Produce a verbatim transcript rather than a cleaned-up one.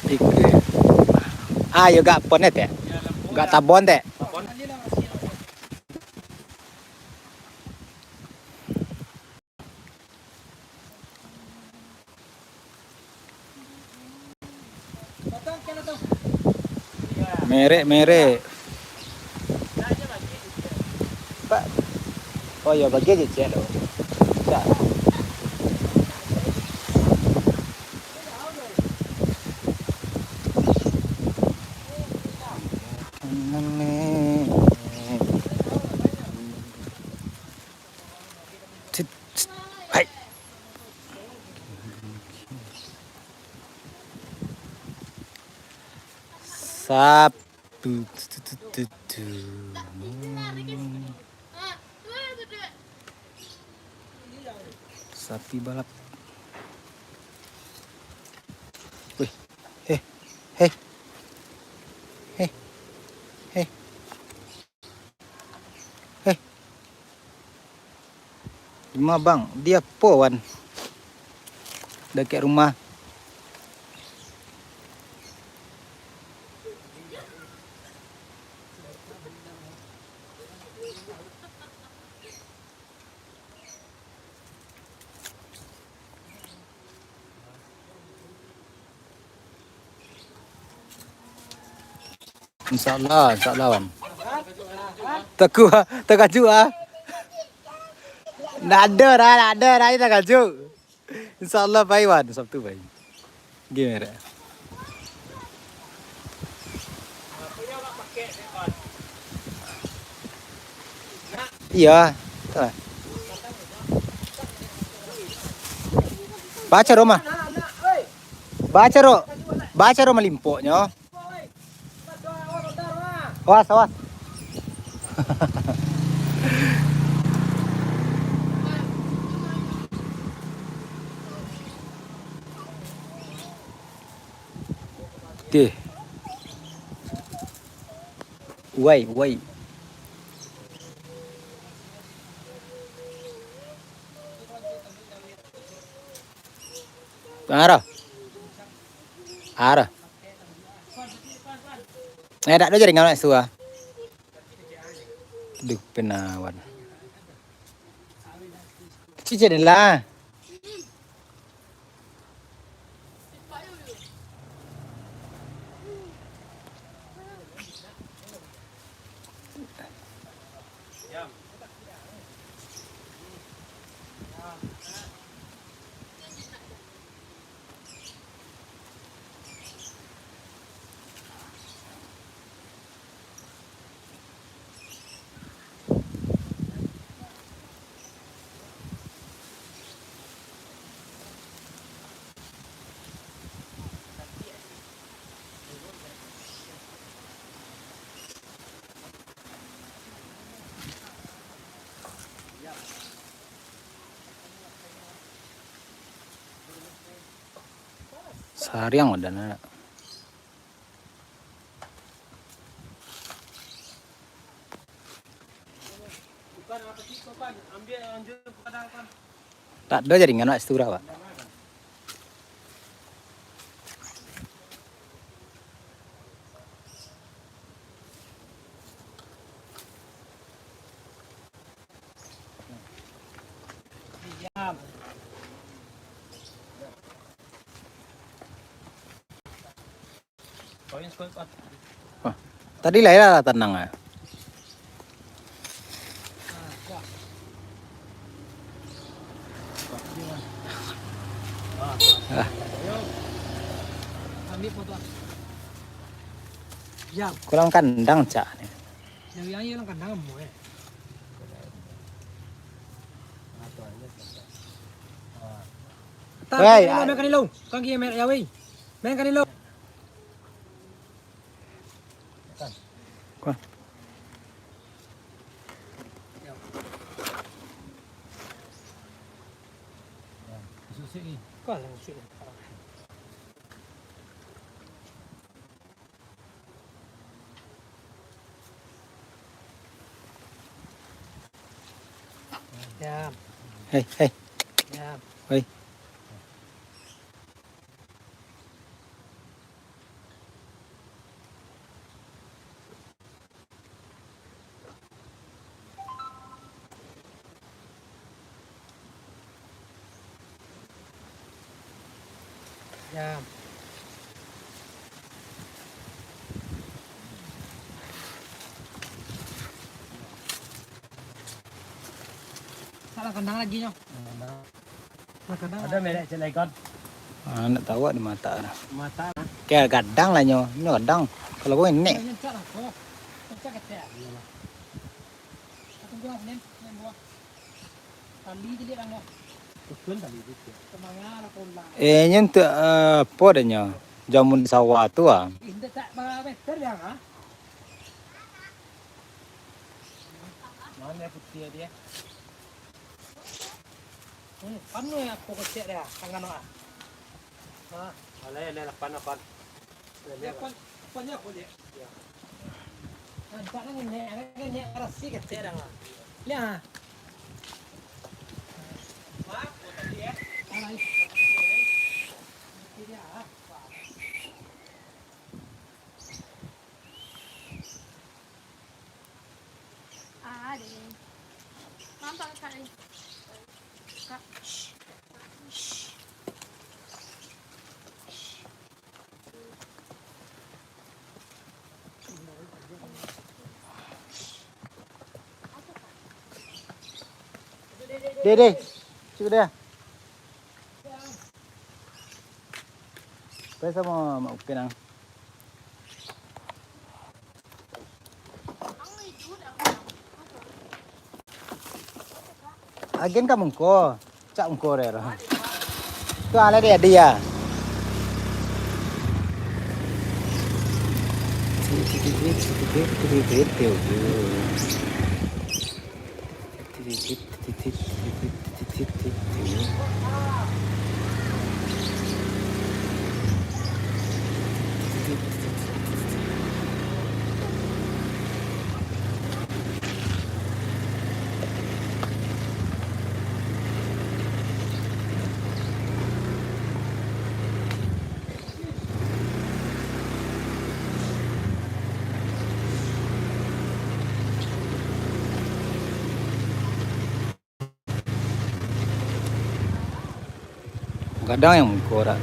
Iko. Ah, yo gak pon, Tek? Gak tabon, Tek? Merek, merek. Pak. Oh yo, bagi aja ciek tu. Ciek. Cit, cit. Hai. Sap. Tu, tu, tu, tu, tu, tu. Sapi balap. Wih. Heh. Heh. Heh. Heh. Di ma, Bang? Di apo, wan? Dakek rumah. Insyaallah, insyaallah, wan. Takua, takajuik ah. Ndak ado dah, ndak ado dah, takajuik. Insyaallah pai, wan, Sabtu pai. Game dah. Iyo, tu lah. Baco rumah. Baco ro, baco ro malimpoknyo. Awas, awas. Deh. Wai, wai. Arah. Arah. Eh, dak ado jaringan nak suah. Duh, penawan. Kecil jendela. Sariang wadah nak. Tak ada jaringan, Pak, situ, Pak. Wah, tadi lah ya tanang ah. Ah. Kurang kandang cak ni. Wei, ah. Mainkan dulu, mainkan dulu. Kan dia main ya, wei. Mainkan dulu. Kuah. Kuah lah, masuk ni. Ya. Hei, hei. Ya. Hei. Ya. Salah kandang lagi nyo. Salah kandang. Ado merek cek lekot. Ah, nak tahu di mata lah. Mata lah. Kayak gadang lah nyo. Nyo gadang. Kalau gue nek. Nyo cak lah ko. Nyo cak kecek. Iyalah. Aku bilang, "Nen, nen buah." Tali je dia, Bang. Betul tali je dia. Kemana lah kau lah? Eh, nyo untuk, eh, apo dah nyo? Jamun sawah tu ah. Ih, ndak tak berapa meter dia, ha? Mana putih dia? Hmm, panu ya, aku kecek dia, tangan ah. Ha. Alai, alai, lapan, lapan. Alai, alai. Lapan, lapan ya, aku lihat. Ya. Nampak kan, nek, nek, rasi kecek dah. Lihat. Wah, aku tadi ya. Alai. Ini dia. Ah, deh. Nampak kakak ni. Kak. Deh, deh. Cukup deh. Pai samo Mak Upin ang. Agen ka mungko, cak mungko deh roh. Tu ala dia dia. Gadang yang muko dak.